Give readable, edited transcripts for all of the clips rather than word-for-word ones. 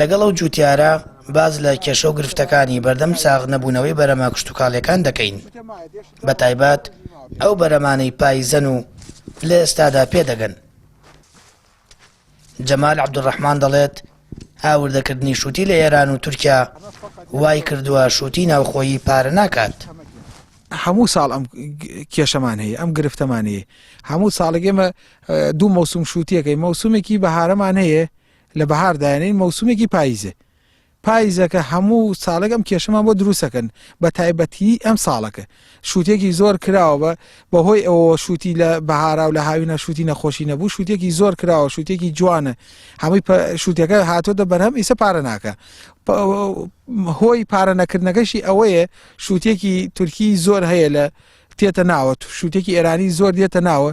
لەگەڵ ئەو جووتیارە باس لە کێشە و گرفتەکانی بەردەم ساغ نەبوونەوەی بەرەمە کشتوکاڵیەکان دەکەین، بەتایبەت ئەو بەرەمانەی پایزەن و لە ئێستادا پێدەگەن. جەمال عەبدولڕەحمان دەڵێت، هاوردەکردنی شووتی لە ئێران و تورکیا وای کردووە شووتی ناوخۆیی پارە ناکات. هەموو ساڵ ئەم کێشەمان هەیە، ئەم گرفتەمان هەیە، هەموو ساڵێک ئێمە دوو مەوسوم شووتیەکەی مەوسومێکی بەهارەمان هەیە لە بەهار دایانین مەوسومێکی پاییزە پایزەکە هەموو ساڵێک ئەم کێشەمان بۆ دروستەکەن بە تایبەتی ئەم ساڵەکە شووتێکی زۆر کراوە بە بەهۆی ئەوەوە شووتی لە بەهارا و لە هاوینە شووتی نەخۆشی نەبوو شووتێکی زۆر کراوە شووتێکی جوانە هەمووی شووتەکە هاتۆتە بەرهەم ئیسە پارە ناکە هۆی پارە نەکردنەکەشی ئەوەیە شووتێکی تورکی زۆر هەیە لە تێتە ناوە شووتێکی ئێرانی زۆر دێتە ناوە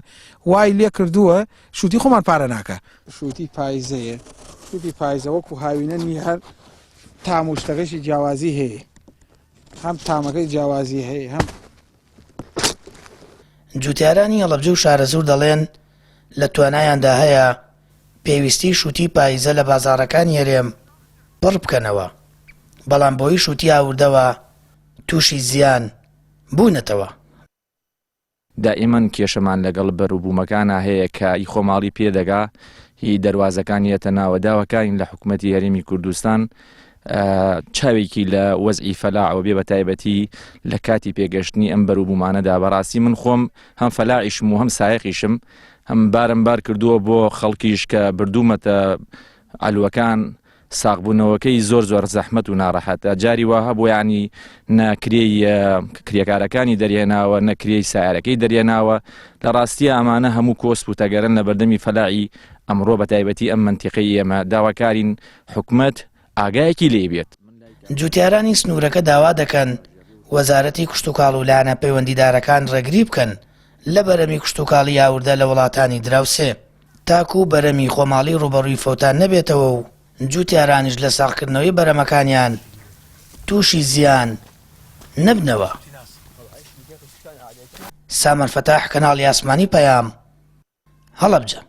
وای لێ کردووە شووتی خۆمان پارە ناکە. شووتی پایزەیە شووتی پایزە وەکو هاوینە نیە هەر تام و شتەکەشی جیاوازی هەیە هەم تامەکەی جیاوازی هەیە هەم. جوتیارانی هەڵەبجە و شارەزوور دەڵێن، لە توانایاندا هەیە پێویستی شووتی پایزە لە بازاڕەکانی هەرێم پڕ بکەنەوە، بەڵام بۆی شووتی هاوردەوە تووشی زیان بوونەتەوە. دائیمەن کێشەمان لەگەڵ بەروبوومەکانا هەیە کە ئی خۆماڵی پێ دەگا هی دەروازەکان یەتە ناوە داواکارین لە حکومەتی هەرێمی کوردستان چاوێکی لە وەزعی فەلاعەوە بێ بە تایبەتی لە کاتی پێگەشتنی ئەم بەروبوومانەدا بەڕاستی من خۆم هەم فەلاعیشم و هەم سایەقیشم هەم بارم بار کردووە بۆ خەڵکیش کە بردوومەتە عەلوەکان ساغبوونەوەکەی زۆر زۆر زەحمەت و ناڕەحەتە جاری وا هەبوو یانی نە کرێی کرێکارەکانی دەرهێناوە نە کرێی سایارەکەی دەرهێناوە لە ڕاستیە ئەمانە هەموو کۆسپ و تەگەرن لە بەردەمی فەلاعی ئەمڕۆ بە تایبەتی ئەم مەنتیقەی ئێمە داواکارین حکومەت ئاگایەکی لێ بێت. جوتیارانی سنوورەکە داوا دەکەن وەزارەتی کشتوکاڵ و لایەنە پەیوەندیدارەکان ڕێگری بکەن لە بەرەمی کشتوکاڵی هاوردە لە وڵاتانی دراوسێ. تاکو بەرەمی خۆماڵی ڕووبەڕووی فەوتان نەبێتەوە و جووتیارانیش لە ساغکردنەوەی بەرەمەکانیان تووشی زیان نەبنەوە. سامان فەتاح، کەناڵی ئاسمانی پەیام، هەڵەبجە.